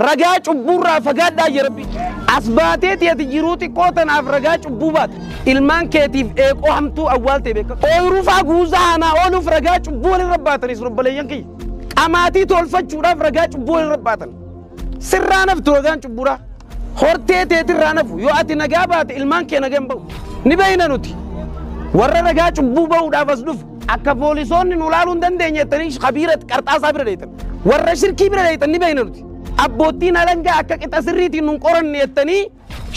Ragaa cubbuurraa fagaadhaa jee Rabbi. As baateeti ati jiruu xiqqoo tanaaf ragaa cubbuu baata. Ilmaan keetiif eeqoo hamtuu awwaaltee beekadhu. Ooyiruu faa guuzaa aanaa ooluuf ragaa cubbuu walirra baatanis obboleeyyan kiyya. Qamaatii tolfachuudhaaf ragaa cubbuu walirra baatan. Sirraa naftu ragaan cubbuudhaa. Hortee teetirraa nafu yoo ati nagaa baate ilmaan kee nagaa hin ba'u. Ni beeyna nuti. Warra ragaa cubbuu ba'uudhaaf as dhufu akka poolisoonni nu laaluu hin dandeenye jettanii kabiira qarxaasaa bira dheeytan. Warra shirkii bira dheeytan ni beeyna nuti. Abboottiin alangaa akka qixa sirriitiin nun qoranne jettanii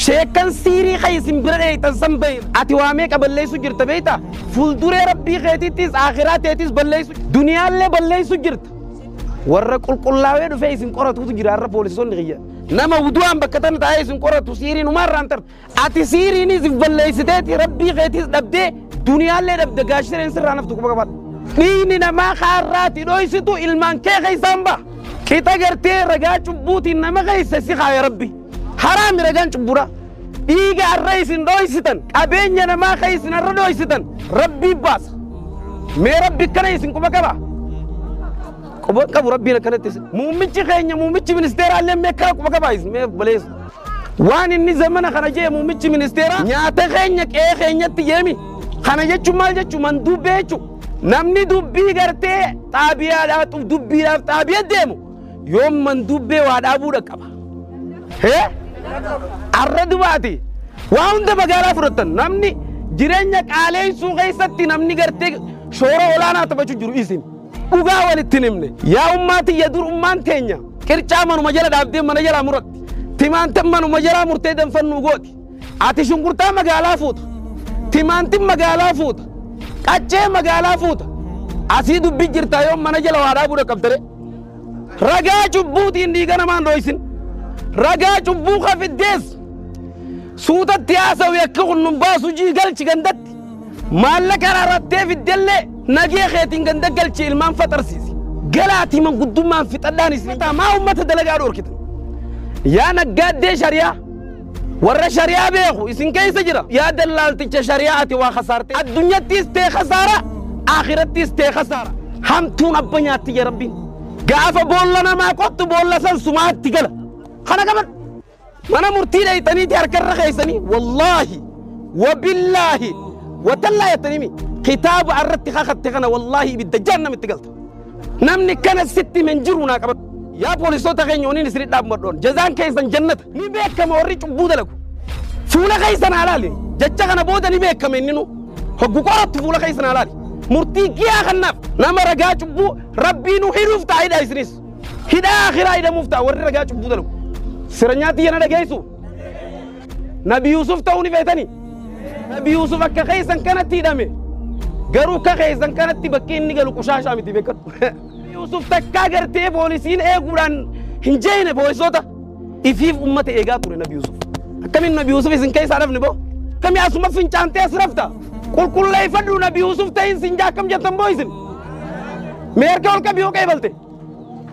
sheekkan siirii kan isin bira dheeytan san beeyna. Ati waa meeqa balleessu jirta beeyta? Fuulduree rabbii keetittis akhiraa teetis balleessu duniyaallee balleessu jirta. Warra qulqullaawee dhufee isin qoratuutu jira har'a poolisoonni kiyya. Nama wudu'aan bakka tana taa'ee isin qoratu siiriin umaarraan tarta. Ati siiriinis if balleessiteeti rabbii keetis dhabdee duniyaallee dhabde gaashireen sirraa naftu quba qabaadhu. Dhiigni namaa kaarraati dhoysitu ilmaan kee keessaan ba'a. Qixa gartee ragaa cubbuutiin nama keessa si kaaya rabbi. Haraami ragaan cubbuudha. Dhiiga har'a isin dhoysitan qabeenya namaa kan isin har'a dhoysitan rabbii baasa. Mee rabbi akkana isin quba qaba. Quba qabu rabbiin akkanatti isin. Muummichi keenya muummichi ministeeraallee mee akkana quba qaba isin mee baleessu. Waan inni zamana kana jee muummichi ministeeraa nyaata keenya qe'ee keenyatti jeemi. Kana jechuun maal jechuun manduubbee jechuun. Namni dubbii gartee xaabiyaadhaa dubbiidhaaf xaabiya deemu yoom manduubbee waa dhaabuu qaba. Hee? Arra dubaati. Waa hunda magaalaa fudhatan namni jireenya qaaleessuu keessatti namni gartee shoora olaanaa taphachuu jiru isin. Dhugaa walitti hin himne. Yaa ummaatiyya dur ummaan teenya qircaa manuma jala dhaabdee mana jalaa muratti. Timaantin manuma jalaa murtee danfannuu gooti. Ati shunkurtaa magaalaa fuuta. Timaantin magaalaa fuuta. Qaccee magaalaa fuuta. Asii dubbii jirtaa yoo mana jala waa dhaabuu qabdare. Ragaa cubbuutiin dhiiga namaan dhoysin. Ragaa cubbuu kafiddees. Suutatti haasa'u yakka kun nun baasu jii galchi gandatti. Maallaqa rarrattee fiddellee nagee keetiin ganda galchi ilmaan faxarsiisi. Galaatii manguddummaan fixadhaan isin. Maa uummata dalagaa dhoorkitan. Yaa naggaaddee shari'aa. Warra shari'aa beeku isin keessa jira. Yaa dallaalticha shari'aa ati waa khasaarte. Addunyattis ta'e khasaara, akhirattis ta'e khasaara. Hamtuun abba nyaatti yaa rabbiin. Gaafa boolla namaa qottu boolla san sumaatti gala. Kana qabadhu. Mana murtii dheeytaniiti harkarra keeysanii wallaahi wabillaahi watallaa jettanii kitaaba irratti kakatte kana wallaahi ibidda jahannamitti galta. Namni kana sitti men jiru naa qabadhu. Yaa poolisoota keenya waniin isin dhaabmadhoon jazaan keessan jannata ni beekama warri cubbuu dalagu. Fuula keessan haa laali jecha kana booda ni beekama inni nu hoggu qorattu fuula keessan haa laali. Murtii giyaa kanaaf nama ragaa cubbuu rabbii nu hidhuuf ta'a hidhaa isinis. Hidhaa akhiraa hidhamuuf ta'a warri ragaa cubbuu dalagu. Sira nyaatti yana dhageessu. Nabi Yuusuf ta'uu ni feetanii. Nabi Yuusuf akka keessan kanatti hidhame. Garuu akka keessan kanatti bakki inni galu qushaashaa miti beekadhu. Yuusuf takkaa gartee poolisiin eeguudhaan hin jeene poolisoota. Ifiif ummata eegaa ture Nabi Yuusuf. Akkamiin Nabi Yuusuf isin keessaa dhabne boo? Akkamii asuma fincaantee as rafta? Qulqulleeffadhu Nabi Yuusuf ta'in sin jaa akkam jettan boo isin? Mee harka ol qabi yoo qeebalte?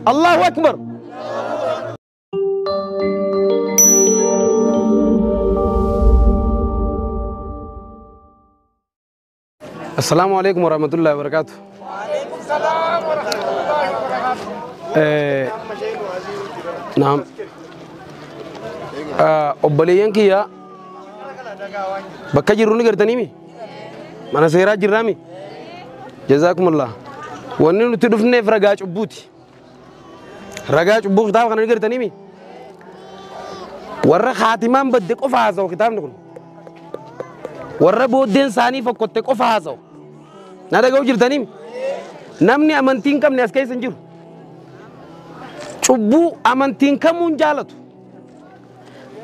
Allahu Akbar. Assalamu alaikum warahmatullahi wabarakatuh. Waalaikum salam warahmatullahi wabarakatuh. Naam. Obboleeyyan kiyya bakka jirru ni gartanii mi? Mana seeraa jirraa mi? Jazaakumullah. Wanni nuti dhufneef ragaa cubbuuti. Ragaa cubbuu kitaaba kana ni gartanii mi? Warra haatimaan badde qofa haasa'u kitaabni kun. Warra booddeen isaanii fokkotte qofa haasa'u. Na dhaga'u jirtanii? Namni amantii hin qabne as keessa hin jiru. Cubbuu amantiin kamuu hin jaalatu.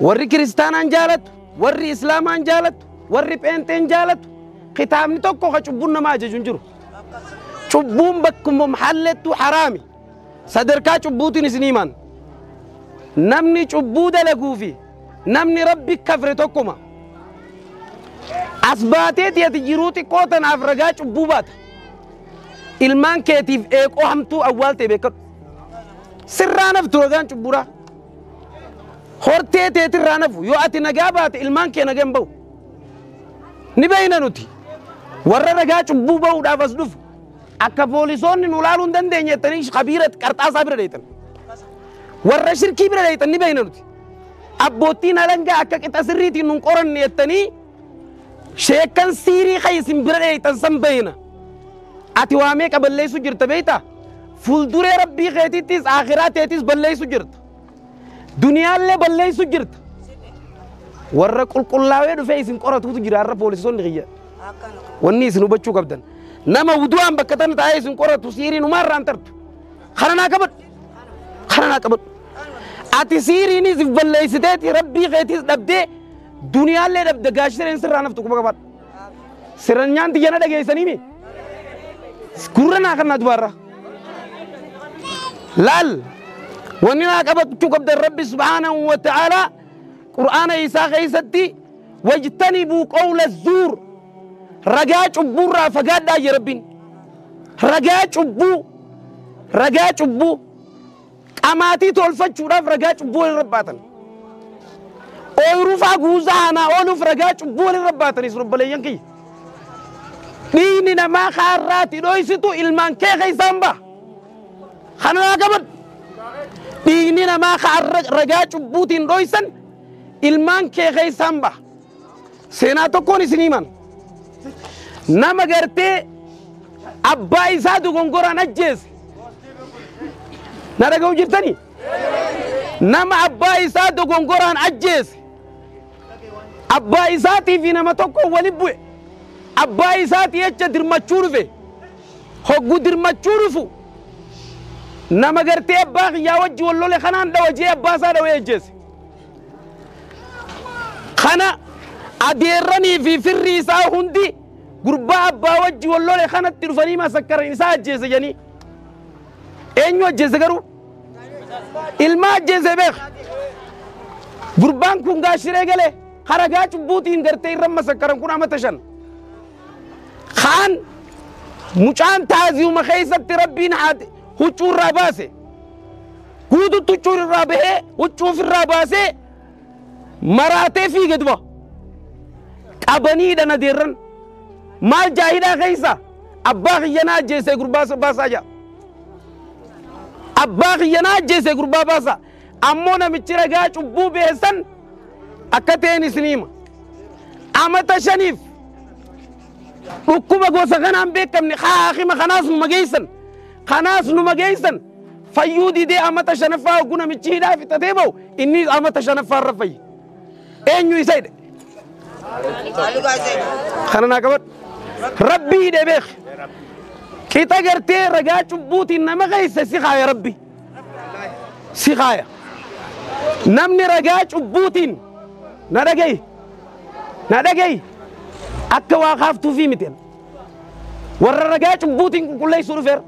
Warri kiristaanaan jaalatu, warri islaamaan jaalatu, warri pheenxeen jaalatu. Kitaabni tokko ka cubbuun nama ajaju hin jiru. Cubbuun bakkuma mahallettuu haraami. Sadarkaa cubbuutiin isin himan. Namni cubbuu dalaguu fi namni rabbi kafre tokkuma. As baateeti ati jiruu xiqqoo tanaaf ragaa cubbuu baata. Ilmaan keetiif eeqoo hamtuu awwaaltee beekadhu. Sirraa naftu ragaan cubbuudhaa. Hortee teetirraa nafu yoo ati nagaa baate ilmaan kee nagaa hin ba'u. Ni beeyna nuti. Warra ragaa cubbuu ba'uudhaaf as dhufu akka poolisoonni nu laaluu hin dandeenye jettanii kabiira qarxaasaa bira dheeytan. Warra shirkii bira dheeyxan ni beeyna nuti. Abboottiin alangaa akka qixa sirriitiin nun qoranne jettanii sheekan siirii kan isin bira dheeyxan san beeyna. Ati waa meeqa balleessu jirta beeyta? Fuulduree rabbii keetittis akhiraa teetis balleessu jirta. Duniyaallee balleessu jirta. Warra qulqullaawee dhufee isin qoratuutu jira har'a poolisoonni kiyya. Wanni isin hubachuu qabdan. Nama wudu'aan bakka tana taa'ee isin qoratu siiriin humaarraan tartu. Kana naa qabadhu. Kana naa qabadhu. Ati siiriinis if balleessiteeti rabbii keetis dhabdee duniyaallee dhabde gaashireen sirraa naftu quba qabadhu. Siranyaan tiyyana dhageessanii mi? Gurra naa kannaa dubaarra. Laal wanni naa qabachuu qabdan rabbi subhaanahu wa ta'aalaa qur'aana isaa keessatti wajtanibuu qawla zuur ragaa cubbuurraa fagaadhaa jee rabbiin. Ragaa cubbuu ragaa cubbuu qamaatii tolfachuudhaaf ragaa cubbuu walirra baatan. Ooyiruu faa guuzaa aanaa ooluuf ragaa cubbuu walirra baatan isin obboleeyyan kiyya. Dhiigni namaa kaarraati dhoysitu ilmaan kee keessaan ba'a. Kana naa qabadhu. Dhiigni namaa kaarra ragaa cubbuutiin dhoysan ilmaan kee keessaan ba'a. Seenaa tokkoon isin himan. Nama gartee abbaa isaa dogongoraan ajjeese. Na dhaga'u jirtanii? Nama abbaa isaa dogongoraan ajjeese. Abbaa isaatii fi nama tokko walitti bu'e. Abbaa isaatii jecha dirmachuu dhufe. Hogguu dirmachuu dhufu. Nama gartee abbaa kiyyaa wajji wal lole kanaan dhawa jee abbaa isaa dhawee ajjeese. Kana adeerranii fi firri isaa hundi gurbaa abbaa wajji wal lole kanatti dhufanii masakkaran isaa ajjeese jedhanii. Eenyu ajjeese garuu? Ilma ajjeese beek. Gurbaan kun gaashiree galee haragaa cubbuutiin gartee irra masakkaran kun amata 5. Kaan mucaan taaziyuma keessatti rabbiin huccuu irraa baase. Guututti huccuu irraa bahee huccuu ofirraa baasee maraatee fiige duba. Qabanii hidhan adeerran. Maal jaahidhaa keessa abbaa kiyyanaa ajjeesee gurbaa baasaa jaa. Abbaa kiyyanaa ajjeesee gurbaa baasaa. Ammoo namichi ragaa cubbuu beessan akka ta'een isin hima. Amata 5 dhukkuba gosa kanaan beekamne haakima kanaas numa geessan. Kanaas numa geessan. Fayyuu didee amata 5ffaa hogguu namichi hidhaa fixatee bahu inni amata 5ffaa irra fayyi. Eenyu isa hidhe? Kana naa qabadhu. Rabbii hidhe beek. Qixa gartee ragaa cubbuutiin nama keessa si kaaya rabbi. Si kaaya. Namni ragaa cubbuutiin na dhaga'i. Na dhaga'i. Akka waa kaaftuufii miti. Warra ragaa cubbuutiin qulqulleessuu dhufeera.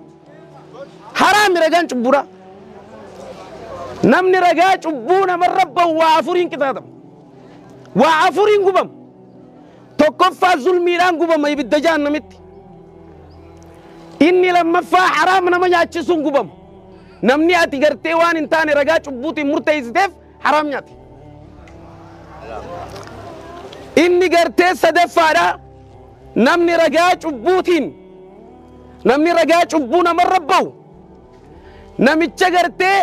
Haraami ragaan cubbuudha. Namni ragaa cubbuu namarra bahu waa 4 qixaatama. Waa 4 gubama. Tokkoffaa zulmiidhaan gubama ibidda jahannamitti. Inni lammaffaa haraam nama nyaachisuun gubama. Namni ati gartee waan hin taane ragaa cubbuutiin murteessiteef haraam nyaate. Inni gartee sadaffaadha. Namni ragaa cubbuutiin namni ragaa cubbuu namarra bahu namicha gartee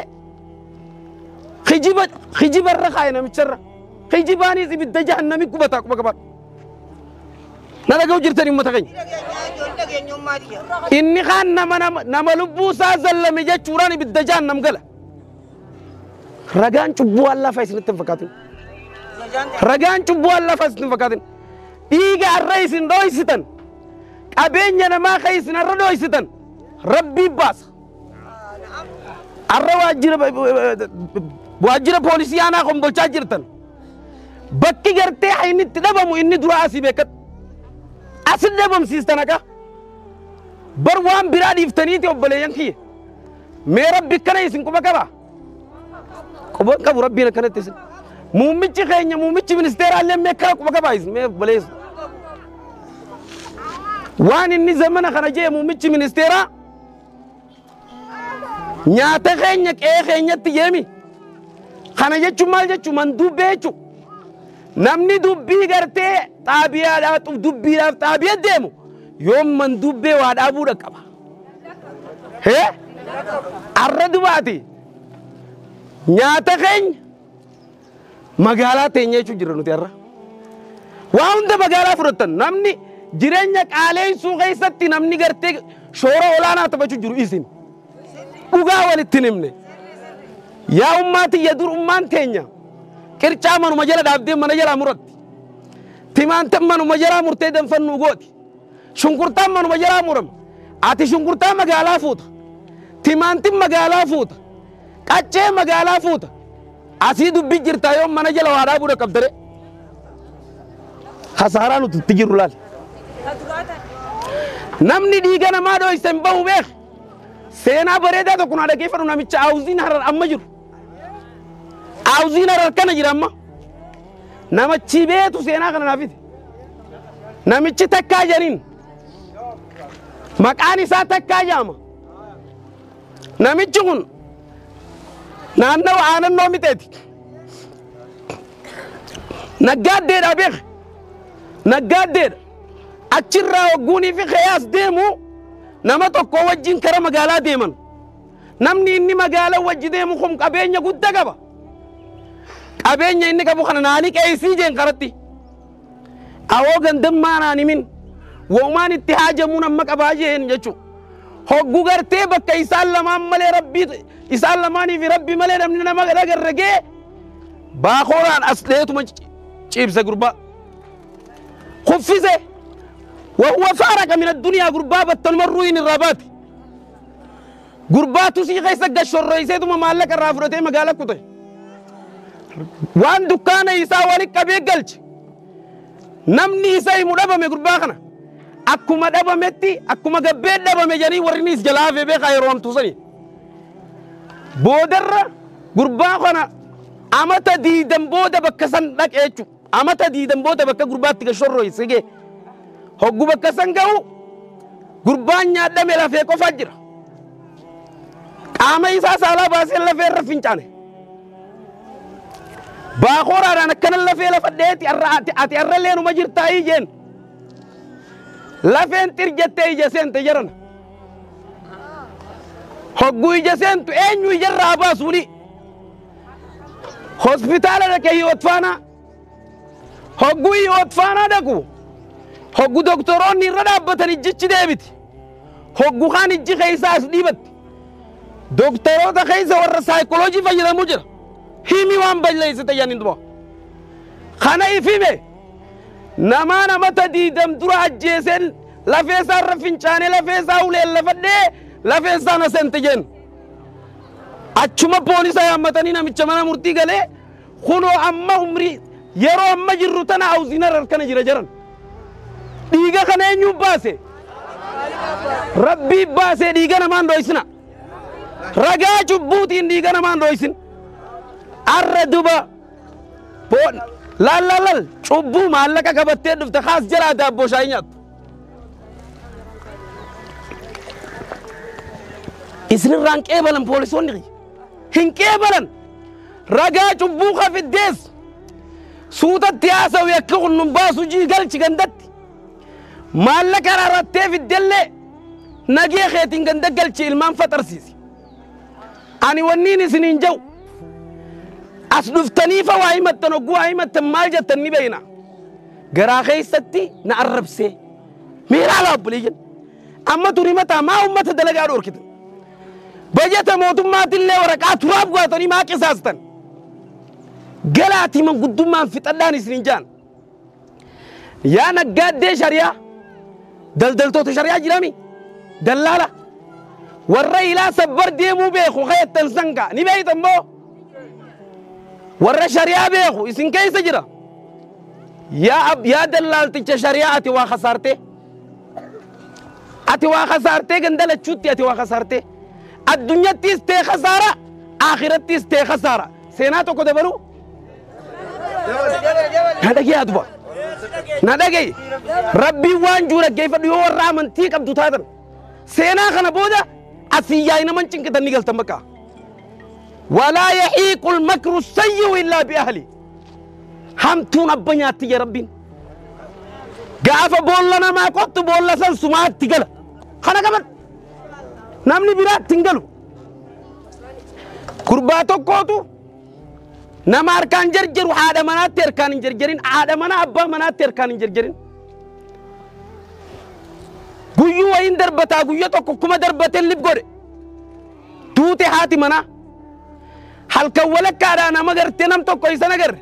kijibarra kaaye namicharra. Kijibaanis ibidda jahannamii gubata quba qabaadhu. Na dhaga'u jirtanii uummata keenya. Inni kaan nama lubbuu isaa zallame jechuudhaan ibidda jahannam gala. Ragaan cubbuu waan lafa isinitti hin fakkaatin. Ragaan cubbuu waan lafa isinitti hin fakkaatin. Dhiiga har'a isin dhoysitan qabeenya namaa kan isin har'a dhoysitan rabbii baasa. Har'a waajjira poolisii aanaa kombolchaa jirtan. Bakki gartee inni itti dhabamu inni dura asii beekadhu. Asin dhabamsiistan akka bar waan biraa dhiiftaniiti obboleeyyan kiyya. Mee rabbi akkana isin quba qabaa? Quba qabu rabbiin akkanatti isin. Muummichi keenya muummichi ministeeraallee mee akkana quba qabaa isin mee obboleessa. Waan inni zamana kana jee muummichi ministeeraa nyaata keenya qe'ee keenyatti jeemi. Kana jechuun maal jechuun mandubbee jechuun. Namni dubbii gartee xaabiyaadhaa dubbiidhaaf xaabiya deemu yoom mandubbee waa dhaabuu qaba. Hee? Arra dubaati. Nyaata keenya magaalaa teenya jechuu jirra nuti har'a. Waa hunda magaalaa fudhattan namni jireenya qaaleessuu keessatti namni gartee shoora olaanaa taphachuu jiru isin. Dhugaa walitti hin himne. Yaa ummaatiyya dur ummaan teenya qircaa manuma jala dhaabdee mana jalaa muratti. Timaantan manuma jalaa murtee danfannuu gooti. Shunkurtaan manuma jalaa murama. Ati shunkurtaa magaalaa fuuta. Timaantin magaalaa fuuta. Qaccee magaalaa fuuta. Asii dubbii jirtaa yoo mana jala waa dhaabuu qabdare. Khasaaraa nuti itti jirru laal. Namni dhiiga namaa dhoyse hin bahu beek. Seenaa bareedaa tokko naa dhaggeeffadhu namicha Awuziin Harar amma jiru. Awuziin Harar kana jira amma. Namichi beetu seenaa kana naaf fide. Namichi takkaa jedhaniin. Maqaan isaa takkaa jedhama. Namichi kun naannawa aanannoo miteeti. Naggaaddeedha beek. Naggaaddeedha. Achirraa hogguunii fi keeyaas deemu nama tokko wajjin kara magaalaa deeman. Namni inni magaalaa wajji deemu kun qabeenya guddaa qaba. Qabeenya inni qabu kana naani qeessii jeen karatti. Awoo gandammaa naan himin. Womaan itti haajamuun amma qabaa jeen jechuudha. Hoggu gartee bakka isaan lamaan malee rabbii isaan lamaanii fi rabbi malee namni nama dhagarragee baakooraan as dheetuma ciibse gurbaa. Kuffise. وهو فارق من الدنيا غربا بتنمروين الرباط غربا تسي خيسا غشور رئيسه ما مالك الرافرته مغالا كوته وان دكان عيسى ولي قبي غلچ نمني عيسى مدبمه غربا خنا اكما دبمتي اكما غبه دبمه جني ورنيس جلافه به خيرون تسني بودر غربا خنا امتا ديدم بودا بكسن دقيچو امتا ديدم بودا بك غربا تي رئيسه Hoggu bakka san ga'u gurbaan nyaadhame lafee qofa jira. Qaama isaa saalaa baasee lafee irra fincaane. Baaqooraadhaan akkana lafee lafa dheeti ati arrallee numa jirtaa jeen. Lafeen xir jettee ija seente jedhan. Hoggu ija seentu eenyu ijarraa baasuuni. Hospitaala dhaqee Hiwoot Faanaa. Hoggu Hiwoot Faanaa dhaqu. Hoggu doktoroonni irra dhaabbatan ijjichi deebiti. Hoggu kaan ijji keessaa as dhiibatti. Doktoroota keessa warra saayikoloojii fayyadamu jira. Himi waan balleessite jedhaniin duba. Kana ifime namaa namata diidam dura ajjeeseen lafee isaa irra fincaanee lafee isaa uleen lafadhee lafee isaa na seente jeen. Achuma poolisa yaammatanii namicha mana murtii galee kunoo amma umrii yeroo amma jirru tana Awuziin Harar kana jira jiran. Dhiiga kana eenyu baase? Rabbii baasee dhiiga namaan dhoysina. Ragaa cubbuutiin dhiiga namaan dhoysin. Arra duba laal laal laal cubbuu maallaqa qabattee dhufte kaas jalaa daabboo shaayii nyaattu. Isinirraan qeebalan poolisoonni hin qeebalan. Ragaa cubbuu kafiddees suutatti haasawu yakka kun nun baasu jii galchi gandatti. Maallaqa rarrattee fiddellee nagee keetiin ganda galchi ilmaan faxarsiisi. Ani wanniin isiniin jedhu as dhuftanii fa waa himattan hogguu waa himattan maal jettan ni beeyna. Garaa keessatti na arrabsee miiraa laabbulee jenna. Amma tun himataa maa ummata dalagaa dhoorkitan. Bajata mootummaatillee waraqaa turaaf gootanii maa qisaastan. Galaatii manguddummaan fixadhaan isiniin jaan. Yaa naggaaddee shari'aa. Daldaltoota shari'aa jirami dallaala warra ilaa sabbar deemuu beeku kayattan sangaa ni beeytan moo warra shari'aa beeku isin keessa jira. Yaa dallaalticha shari'aa ati waa khasaarte ati waa khasaartee gandalachuutti ati waa khasaarte addunyattis tee khasaara akhirattis tee khasaara seenaa tokko dabalu na dhagee aduba na dhagee rabbii waan jiru dhaggeeffadhu yoo warra amantii qabdu taatan seenaa kana booda asii yaa'ina naman cinqitan ni galtan bakka. Walaa yahiiqu almakru sayyi'u illaa bi'ahli. Hamtuun abba nyaatti yaa rabbiin. Gaafa boolla namaa qottu boolla san sumaatti gala. Kana qabadhu. Namni biraatti hin galu. Gurbaa tokkootu Nama harkaan jarjaru haadha manaatti harkaan hin jarjarin, haadha mana abbaa manaatti harkaan hin jarjarin. Guyyuu wayiin darbataa guyya tokko kuma darbatee lib godhe. Duute haati manaa. Halkan walakkaadhaa nama gartee nam tokko isa agarre.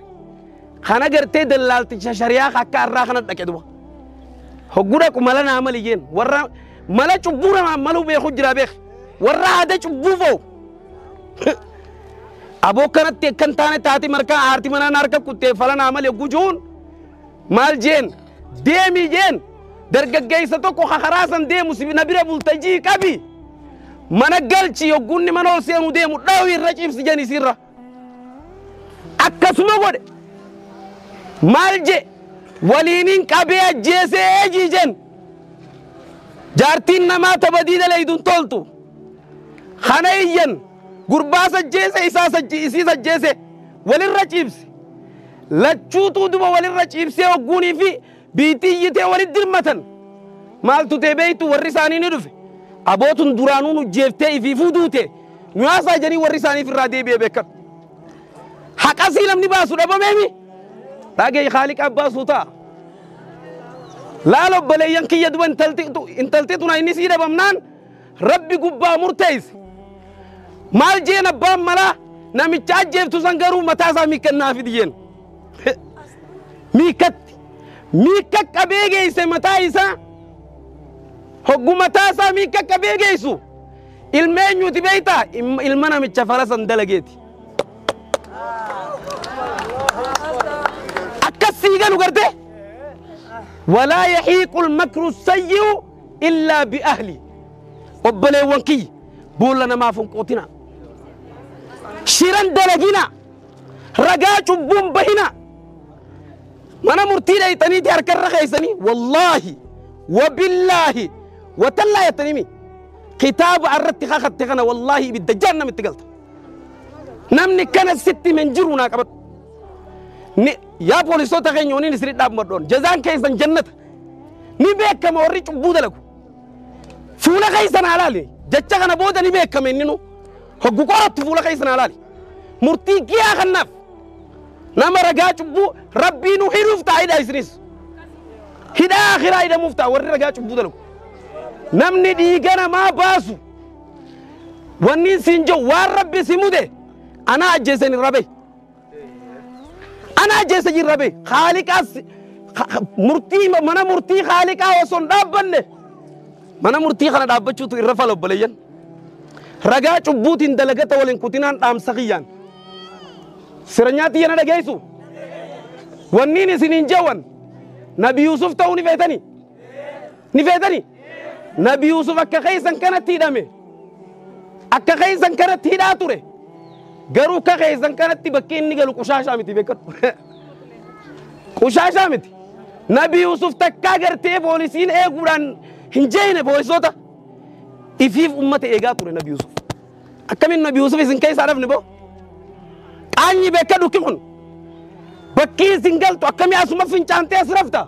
Kana gartee dallaalticha shari'aa akka har'aa kana dhaqe duba. Hogguu dhaqu mala naa mali jeen warra mala cubbuu namaan maluu beeku jira beek. Warra haada cubbuu foo'u. Aboo kanatti akkan taane taati markaa haarti manaan harka kuttee fala naa mali gujuun maal jeen deemi jeen dargaggeessa tokko karaa san deemu si na bira bultajii qabi. Mana galchi yogguunni mana ol seenu deemu dhawi irra ciibsi jeen isiirra. Akkasuma godhe maal je waliinin qabee ajjeesee ejii jeen. Jaartiin namaa tabadii dalayduun toltu. Kana iyyan gurbaa sajjeese isaa isii sajjeese walirra ciibse. Lachuutuu duba walirra ciibsee hogguunii fi biitii iyyitee walit dirmatan. Maaltu ta'e beektu warri isaanii ni dhufe. Abootun duraanuu nu jeeftee ifiifuu duute. Nyaasaa jedhanii warri isaaniif irraa deebi'ee beekan. Haqasii namni baasu dhabameemi. Dhagee Khaaliqa baasuu ta'a. Laala obboleeyyan kiyya duba intalti tuna inni sii dhabamnaan Rabbi gubbaa murteesse. Maal jeen abbaan malaa namicha ajjeeftu san garuu mataa isaa miikkannaa fidi jeen. Miikkatti. Miikka qabee geesse mataa isaa. Hoggu mataa isaa miikka qabee geessu. Ilma eenyuuti beektaa? Ilma namicha farasan dalageeti. Akkas sii galu gartee? Walaa yahiiqul makru sayyi'u illaa bi'ahli. Obboleewwan kiyya boolla namaaf hin qootina. Shiran dalagina. Ragaa cubbuun bahina. Mana murtii dhayxaniiti harkarra keeysanii wallaahi wabillaahi watallaa jettanii kitaaba irratti kakatte kana wallaahi ibidda jahannamitti galta. Namni kana sitti men jiru naa qabadhu. Yaa poolisoota keenya waniin isinit dhaabmadhoon jazaan keessan jannata. Ni beekama warri cubbuu dalagu. Fuula keessan haa laali. Jecha kana booda ni beekama inni nu. Hoggu qorattu fuula keessan haa laali. Murtii giyaa kannaaf. Nama ragaa cubbuu rabbii nu hidhuuf ta'a hidhaa isinis. Hidhaa akhiraa hidhamuuf ta'a warri ragaa cubbuu dalagu. Namni dhiiga namaa baasu. Wanni siin jiru waan rabbi si mude anaa ajjeesan irra bahi. Anaa ajjeesa jirra bahi. Khaaliqaas murtii mana murtii Khaaliqaa osoo hin dhaabbanne mana murtii kana dhaabbachuutu irra fala obboleeyyan. Ragaa cubbuutiin dalagata waliin kutinaan dhaamsa kiyyaan. Siranyaatti yana dhageessu. Wanniin isiniin jewan Nabi Yusuf ta'uu ni feetanii? Ni feetanii? Nabi Yusuf akka keessan kanatti hidhame. Akka keessan kanatti hidhaa ture. Garuu akka keessan kanatti bakki inni galu qushaashaa miti beekadhu. Qushaashaa miti. Nabi Yusuf takkaa gartee poolisiin eeguudhaan hin jeene poolisoota. Ifiif ummata eegaa ture Nabi Yusuf. Akkamiin Nabi Yusuf isin keessaa dhabne boo? Qaanyi beekadhu kun. Bakki isin galtu akkamii asuma fincaantee as rafta?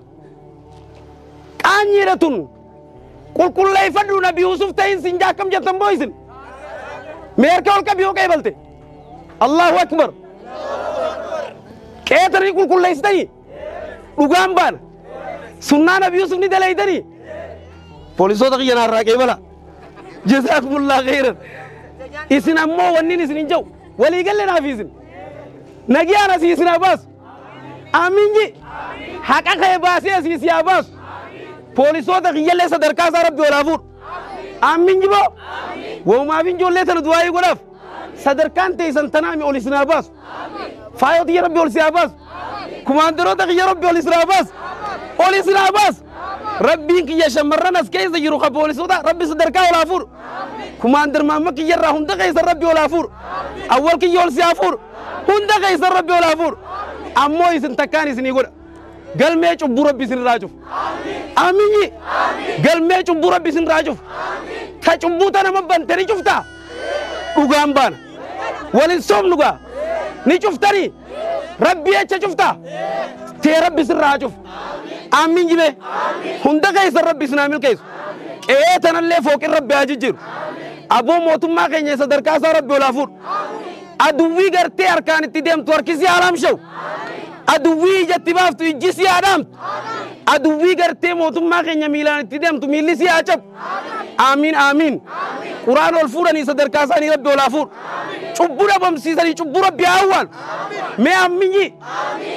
Qaanyiidha tun. Qulqulleeffadhu Nabi Yusuf ta'in sin jaa akkam jettan boo isin? Mee harka ol qabi yoo qeebalte? Allahu Akbar. Qeetanii qulqulleessitanii? Dhugaan baana. Sunnaa Nabi Yusuf ni dalaydanii? Poolisoota kiyya naarraa qeebala. Jazaakumullah khairan. Isin ammoo wannin isin hin jiru. Walii galle naaf isin. Nagiyaan asii isin haa baasu. Amiin ji. Haqa kee baasee asii si haa baasu. Poolisoota kiyyallee sadarkaa isaa Rabbi ol haa fuudhu. Amiin ji boo. Walumaaf ijoollee tana du'aayii godhaaf. Sadarkaan teessan tanaami ol isin haa baasu. Faayoo kiyya Rabbi ol si haa baasu. Kumaandaroota kiyya Rabbi ol isin haa baasu. Ol isin haa baasu. Rabbiin kiyya shamarran as keessa jiru ka poolisoota Rabbi sadarkaa ol haa fuudhu. Kumaandar maamma kiyya irraa hunda keessa Rabbi ol haa fuudhu. Awwal kiyya ol si haa fuudhu. Hunda keessa Rabbi ol haa fuudhu. Ammoo isin takkaan isinii godha. Galmee cubbuu Rabbi isin irraa cufu. Amiin. Galmee cubbuu Rabbi isin irraa cufu. Ka cubbuu tana mabbante ni cuftaa? Dhugaan baana. Walin soomnu gaa. Ni cuftanii? Rabbi jecha cuftaa? Tee Rabbi isin irraa cufu. Amiin jibee. Hunda keessa Rabbi isin haa milkeessu. Qe'ee tanallee fooqin Rabbi haa jijjiiru. Aboo mootummaa keenya sadarkaa isaa Rabbi ol haa fuudhu. Aduwwii gartee harkaan itti deemtu harkisi haaraamshawu. Aduwwii ijatti baaftu ijji si haadhaamtu. Aduwwii gartee mootummaa keenya miilaan itti deemtu miilli si haa cabu. Aamiin aamiin. Quraan ol fuudhanii sadarkaa isaanii Rabbi ol haa fuudhu. Cubbuu dhabamsiisanii cubbuu Rabbi haa awwaalu. Mee amminyi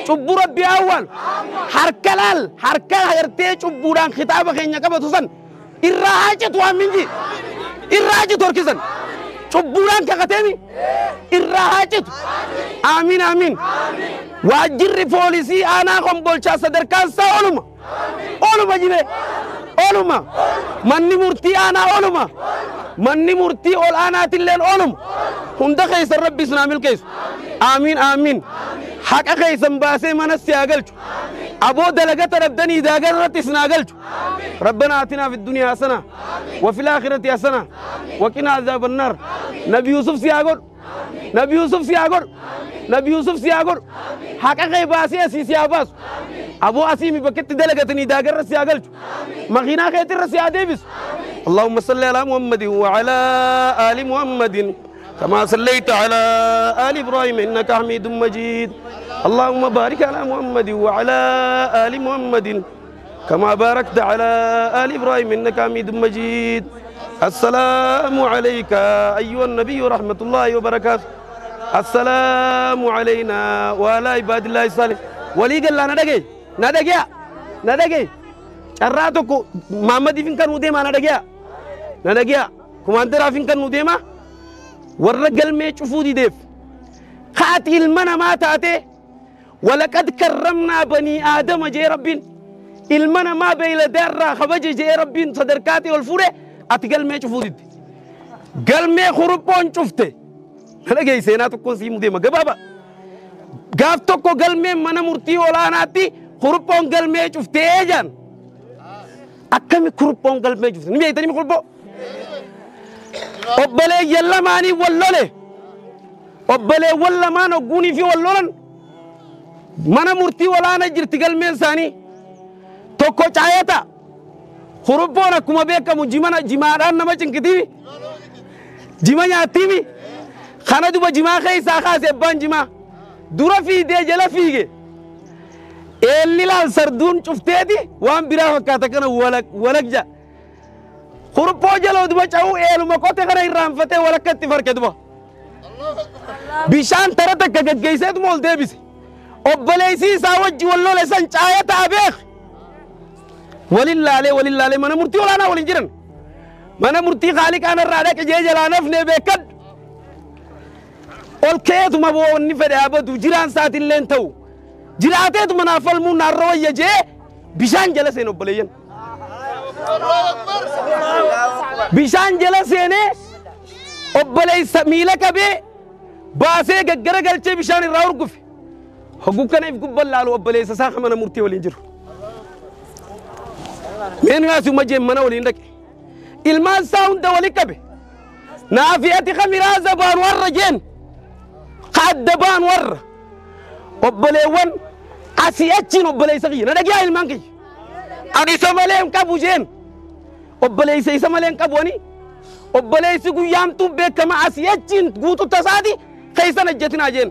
cubbuu Rabbi haa awwaalu. Harka laal harka gartee cubbuudhaan kitaaba keenya qabatu san irraa haa citu amminyi. Irraa haa citu harkisan. Cubbuudhaan kakateemi irraa haa citu. Aamiin aamiin. Waajjirri poolisii aanaa Kombolchaa sadarkaan isaa oluma. Oluma jibee. Oluma. Manni murtii aanaa oluma. Manni murtii ol aanaatilleen oluma. Hunda keessan Rabbi isin haa milkeessu. Aamiin aamiin. Haqa keessan baasee mana si haa galchu. Aboo dalagata dhabdanii daagaa irratti isin haa galchu. ربنا آتنا في الدنيا حسنة وفي الآخرة حسنة وقنا عذاب النار. نبي يوسف سياغور نبي يوسف سياغور نبي يوسف سياغور حقا غيباسي أسي سياباس أبو أسيمي بكت دلقتني داقر سياغلت مغينا خيتر سياديبس. اللهم صل على محمد وعلى آل محمد كما صليت على آل إبراهيم إنك حميد مجيد. اللهم بارك على محمد وعلى آل محمد كما باركت على آل إبراهيم إنك حميد مجيد. السلام عليك أيها النبي ورحمة الله وبركاته. السلام علينا وعلى عباد الله الصالحين. ولي قال لنا ندقي ندقي ندقي شراتك محمد فين كان وديما ندقي ندقي كماندر فين كان وديما والرجل ما يشوفوا دي ديف خاتي المنا ما تاتي. ولقد كرمنا بني آدم جي ربين المنا ما بين دار خبج جي ربين صدركاتي والفورة أتقل ما يشوفوا دي قال ما خربون شفته أنا جاي سيناتو كون سيمو ديما جبابا قافتكو قال ما منا مرتي ولا ناتي خربون قال ما شفته جان أكمل خربون قال ما شفته نبي تاني خربون أبلي يلا ماني ولا أبلي ولا ما نقوني في ولا منا مرتي ولا نجرت قال ما إنساني توكو چايتا خربون أكما بيكا مجمعنا جمعان نما چنكتيبي جمع نياتيبي خانا دوبا جمع خي ساخا سيبان جمع دورا في دي جلا فيجي اللي لال سردون شفتي وان برا فكاتا كنا ولك ولك جا خربو جلو دوبا چاو ايلو مكوتي خنا إرام فتي ولك كتفر كدوبا بشان ترتك كجيسات مول ديبس أبليسي ساوج والله لسان چايتا أبيخ ولله عليه ولله عليه من مرتي ولا أنا ولنجرن من مرتي خالق أنا رادك جيجي لا نفني بكد والكيت ما بو نفد أبد جيران سات اللين تو جيراتي منافل مو نار يجي بيشان جلسين وبلين بيشان جلسين وبلي سميلة كبي باسه جرجر قلتي بيشان الراور قف حقوقنا يفقب لالو وبلي ساخ من مرتي ولنجر مين ناس ومجي منا ولين المان ساوند ولكبه نافيتي خميرة زبان ور جين قد بان ور وبليون أسيأتين وبلي سغي ندقيا المان كي أنا سمالين كابو جين وبلي سي سمالين كابوني وبلي سيقو يامتو بكما أسيأتين قوتو تسادي خيسان الجتنا جين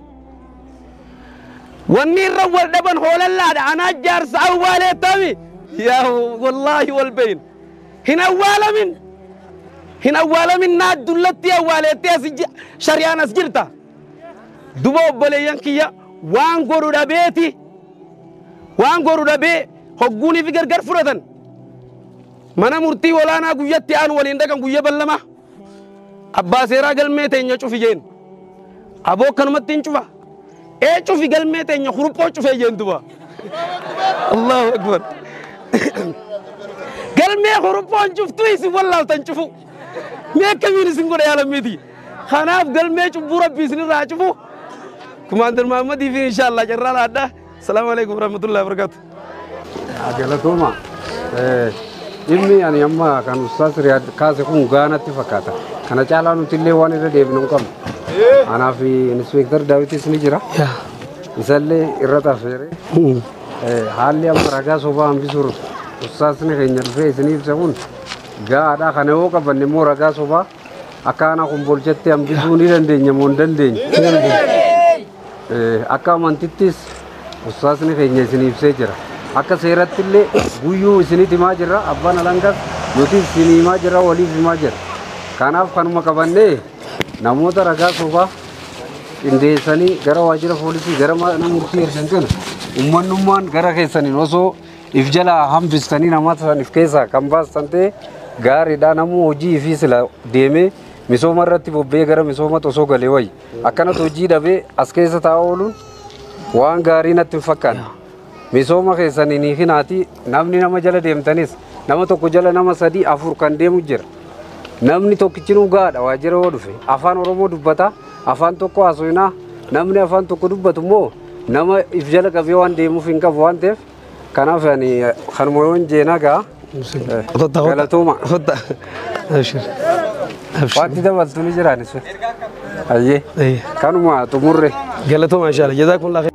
ونير رول دبن هول الله أنا جارس أولي تامي يا والله والبين هنا أول من هنا أول من ناد دلتي أولتي شريان سجرتا دبوا بليان كيا وان قرو دبيتي وان قرو دبي حقوني في غرغر فرتن منا مرتي ولا أنا قيتي أنا ولين دكان قيا بلما أبا سيرا قل ميتين يشوف جين أبو كان متين شوفا إيه شوفي قل ميتين يخرب شوف جين دبا الله أكبر قال ما خربان شفتوا يسي والله تنشوفوا ما كمين سنقول يا لميتي خناف قال ما شوفوا ربي سنين راح شوفوا كماندر محمد في إن شاء الله جرى هذا. السلام عليكم ورحمة الله وبركاته. أجلتوما إني يعني أما كان أستاذ رياض كاسكون غانا تفكاتا أنا چالانو تلي واني ردي بنوم أنا في إنسبكتر داويت سنجرا إسالي إرتا فيري haalli amma ragaa sobaa hambisuur ustaasni keenya dhufee isiniif ibsa kun gaadhaa kana yoo qabanne immoo ragaa sobaa Akka aanaa Kombolchatti hambisuu ni dandeenya moo hin dandeenye? Akka amantittis ustaasni keenya isin ibsee jira. Akka seeratti illee guyyuu isinitti himaa jirra. Abbaan alangaas nuti isin himaa jirra, waliif himaa jirra. Kanaaf kanuma qabannee namoota ragaa sobaa qindeessanii gara waajjira poolisii, gara mana murtii ergan kana uummanummaan gara keessaniin osoo if jalaa hambistanii namoota san if keessaa kan baastan ta'e gaariidha. Namuu hojii ifii sila deemee misooma irratti bobba'ee gara misoomatti osoo galee wayya. Akkanatti hojii dhabee as keessa taa'aa ooluun waan gaarii natti hin fakkaanne. Misooma keessaniin hiikinaati namni nama jala deemtanis nama tokko jala nama 3 4 kan deemu jira. Namni tokkichinuu gahaadha waajjira yoo dhufe. Afaan Oromoo dubbata, afaan tokko haasofnaa, namni afaan tokko dubbatu immoo nama if jala qabee waan deemuuf hin qabu waan ta'eef kanaaf ani kanuma yoon jeenaa ga'a. Galatooma. Abshir. Abshir. Wanti dabaltu ni jiraanis. Ayyee. Kanuma xumurre. Galatooma inshallah. Jazakumullah.